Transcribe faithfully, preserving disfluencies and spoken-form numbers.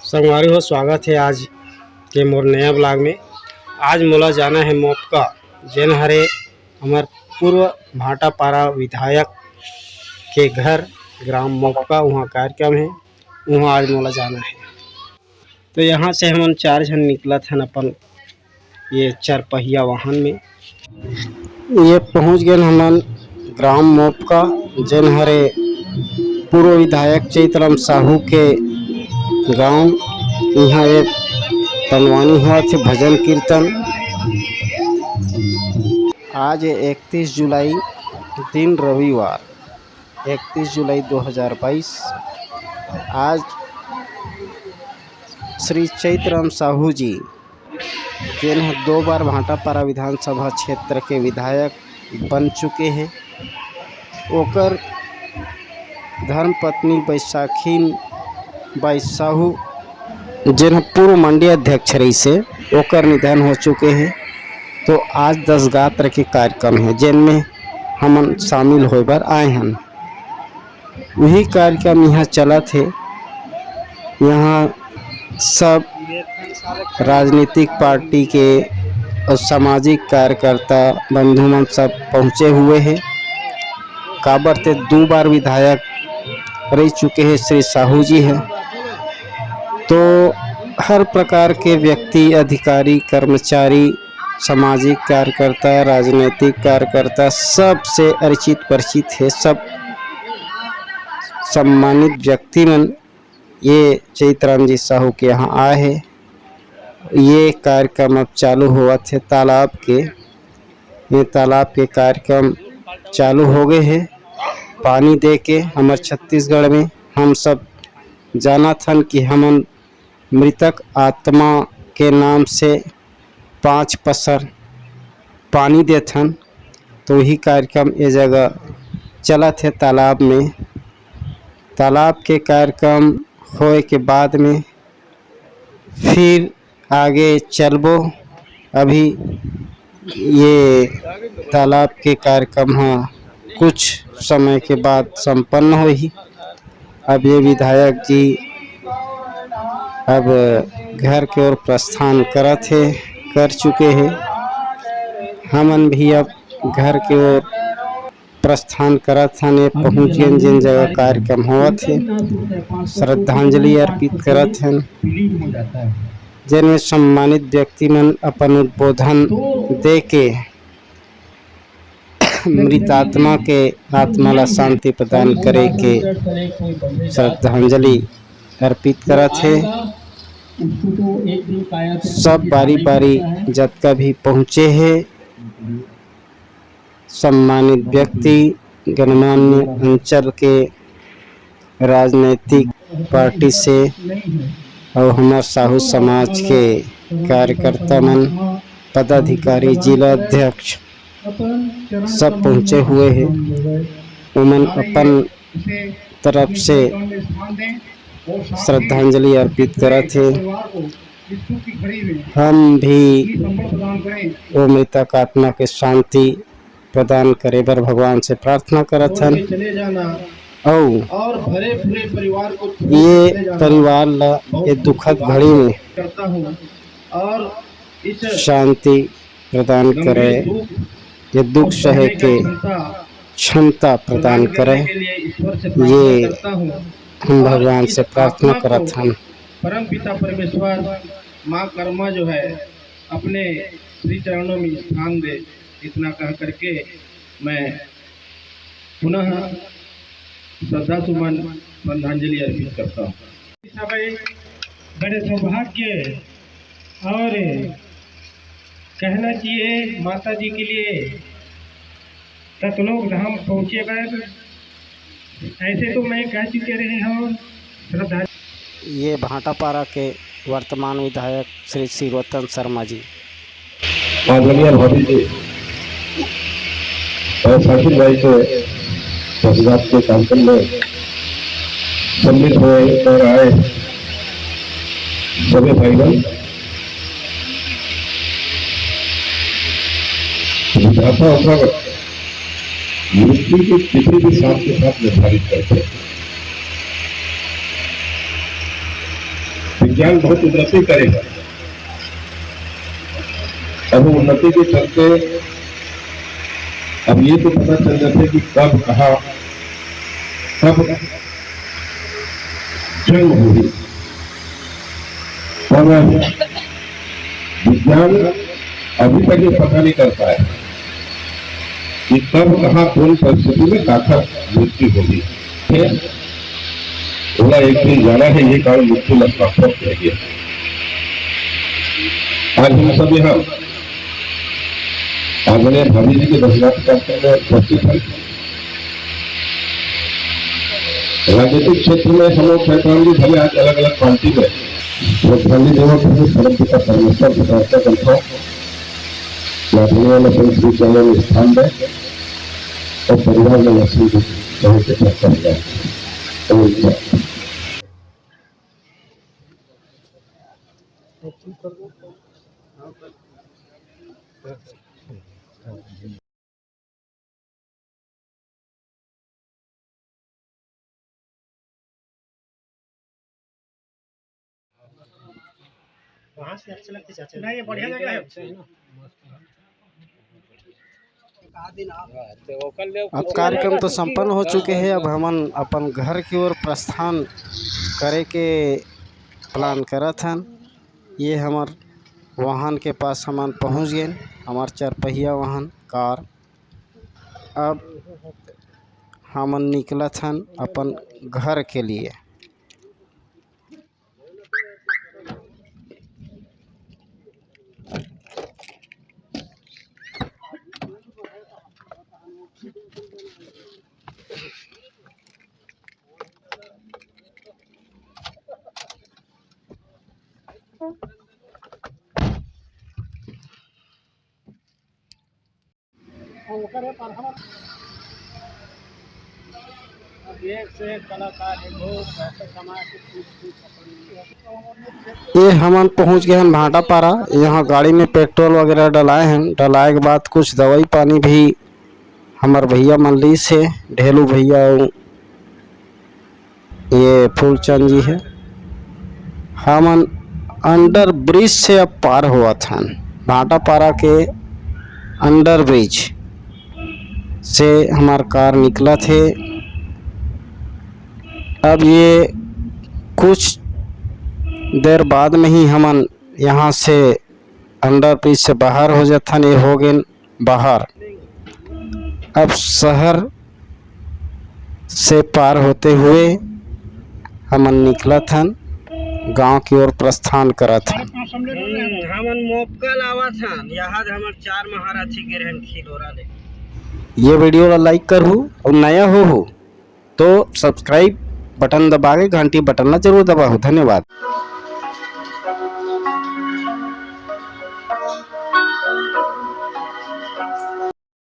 संगवारी हो, स्वागत हे आज के मोर नया vlog में। आज मोला जाना हे मोपका, जेन हरे हमर पूर्व भाटापारा विधायक के घर, ग्राम मोपका, उहाँ कार्यक्रम हे, उहाँ आज मोला जाना हे। तो यहाँ से हमन चार झन निकलत हन अपन ये चरपहिया वाहन में। ये पहुँच गेन हमन ग्राम मोपका, जेन हरे पूर्व विधायक चैतराम साहू के गांव। इहाँ ये पंडवानी होवत हे, भजन कीर्तन। आज इकतीस जुलाई, दिन रविवार, इकतीस जुलाई दो हज़ार बाईस। आज श्री चैतराम साहू जी, जेन ह दो बार भाटापारा विधानसभा क्षेत्र के विधायक बन चुके हे, ओकर धर्मपत्नी बैसाखी बाई साहू, जेन ह पूर्व मंडी अध्यक्ष रहिस हे, ओकर निधन हो चुके हे। तो आज दस गात्र के कार्यक्रम हे, जेन में हमन शामिल होए बर आए हन। वही कार्यक्रम यहाँ चलत हे। यहाँ सब राजनीतिक पार्टी के और सामाजिक कार्यकर्ता बंधु मन सब पहुँचे हुए हे। काबर ते दो बार विधायक रह चुके हे श्री साहू जी हे। तो हर प्रकार के व्यक्ति, अधिकारी, कर्मचारी, सामाजिक कार्यकर्ता, राजनीतिक कार्यकर्ता, सबसे परिचित परिचित हे। सब सम्मानित व्यक्ति मन ये चैतराम जी साहू के यहाँ आए हे। ये कार्यक्रम अब चालू होवत हे तालाब के, ये तालाब के कार्यक्रम चालू हो गए हे। पानी दे के हमर छत्तीसगढ़ में हम सब जानत हन कि हमन मृतक आत्मा के नाम से पाँच पसर पानी देथन। तो वही कार्यक्रम ए जगह चलत हे तालाब में। तालाब के कार्यक्रम होए के बाद में फिर आगे चलबो। अभी ये तालाब के कार्यक्रम ह कुछ समय के बाद संपन्न होही। अब ये विधायक जी अब घर के ओर प्रस्थान करत हे, कर चुके हे। हमन भी अब घर के ओर प्रस्थान करत हन। ये पहुँच गेन, जेन जगह कार्यक्रम होवत हे, श्रद्धांजलि अर्पित करत हन, जेन में सम्मानित व्यक्ति मन अपन उद्बोधन दे के मृतात्मा के आत्मा ला शांति प्रदान करे के श्रद्धांजलि अर्पित करत हे। सब बारी बारी जतका भी पहुँचे हे, सम्मानित व्यक्ति, गणमान्य अंचल के राजनैतिक पार्टी से और हमर साहू समाज के कार्यकर्ता मन, पदाधिकारी, जिला अध्यक्ष सब पहुँचे हुए हे। उमन अपन तरफ से श्रद्धांजलि अर्पित करत हे। हम भी वो मृतक आत्मा के शांति प्रदान करे बर भगवान से प्रार्थना करत हन। अउ ये परिवार ला ये दुखद घड़ी में शांति प्रदान करे, ये दुख सहे के क्षमता प्रदान करे, ये हम भगवान से प्रार्थना करत हन। परम पिता परमेश्वर, माँ कर्मा जो है, अपने श्री चरणों में स्थान दे, इतना कह करके मैं पुनः श्रद्धा सुमन श्रद्धांजलि अर्पित करता हूँ। सबै बड़े सौभाग्य और कहना चाहिए माता जी के लिए सतलोक धाम पहुँचे बर। ऐसे तो मैं कह चुके रहे हूँ श्रद्धा। ये भाटापारा के वर्तमान विधायक श्री शिवरतन शर्मा जी। आदरणीय भाभी जी और साकिब भाई के प्रतिवाद के कार्यक्रम में सम्मिलित हुए और आए सभी भाई बहन, विधाता होकर मृत्यु की तिथि भी साथ के साथ निर्धारित करते हैं। विज्ञान बहुत उन्नति करे हे। अब उन्नति के चलते अब ये तो पता चल जाथे कि कब कहाँ कब जन्म होही, पर विज्ञान अभी तक ये पता नहीं कर पाया कि कब कहाँ कौन परिस्थिति में काकर मृत्यु होही। फिर ओला एक दिन जाना हे, ये कारण मृत्यु ला शाश्वत कह दिया। आज हम सब यहाँ आदरणीय भाभी जी के दर्शनार्थ कार्यक्रम में उपस्थित हैं। राजनीतिक क्षेत्र में हम लोग, खैतान जी, भले आज अलग-अलग पार्टी में, श्रद्धांजलि देवत हुए परमपिता परमेश्वर के प्रार्थना करता हूँ, माधुर्य में संस्कृत चरण स्थान दे और परिवार में लक्ष्मी जी कहीं से प्राप्त हो जाए। ओम शांति। वहाँ से अच्छे लगते चाचा। नहीं, ये बढ़िया जगह है। अब कार्यक्रम तो संपन्न हो चुके हे। अब हमन अपन घर की ओर प्रस्थान करे के plan करत हन। ये हमर वाहन के पास हमन पहुँच गेन, हमर चरपहिया वाहन, कार। अब हमन निकलत हन अपन घर के लिए। अब एक से एक कलाकार हे, बहुत पैसा कमा के खूब, खूब अपन ये हमन पहुंच गए हन भाटापारा। यहाँ गाड़ी में petrol वगैरह डलाए हन, डलाए के बाद कुछ दवाई पानी भी हमर भैया मन लीस हे, ढेलू भैया अउ ये फूलचंद जी हे। हमन under bridge से अब पार होवत हन, भाटापारा के under bridge से हमार कार निकलत हे। अब ये कुछ देर बाद में ही हमन यहाँ से under bridge से बाहर हो जाथन। ये हो गेन बाहर। अब शहर से पार होते हुए हमन निकलत हन, गांव की ओर प्रस्थान करत हन। हम्म, हमन मोपका लावत हन, यहाँ हमर चार महारथी गिरे हन खिलोरा ले। ये video ला like करहू और नया होहू तो subscribe button दबा के घंटी button ला जरूर दबाहू। धन्यवाद।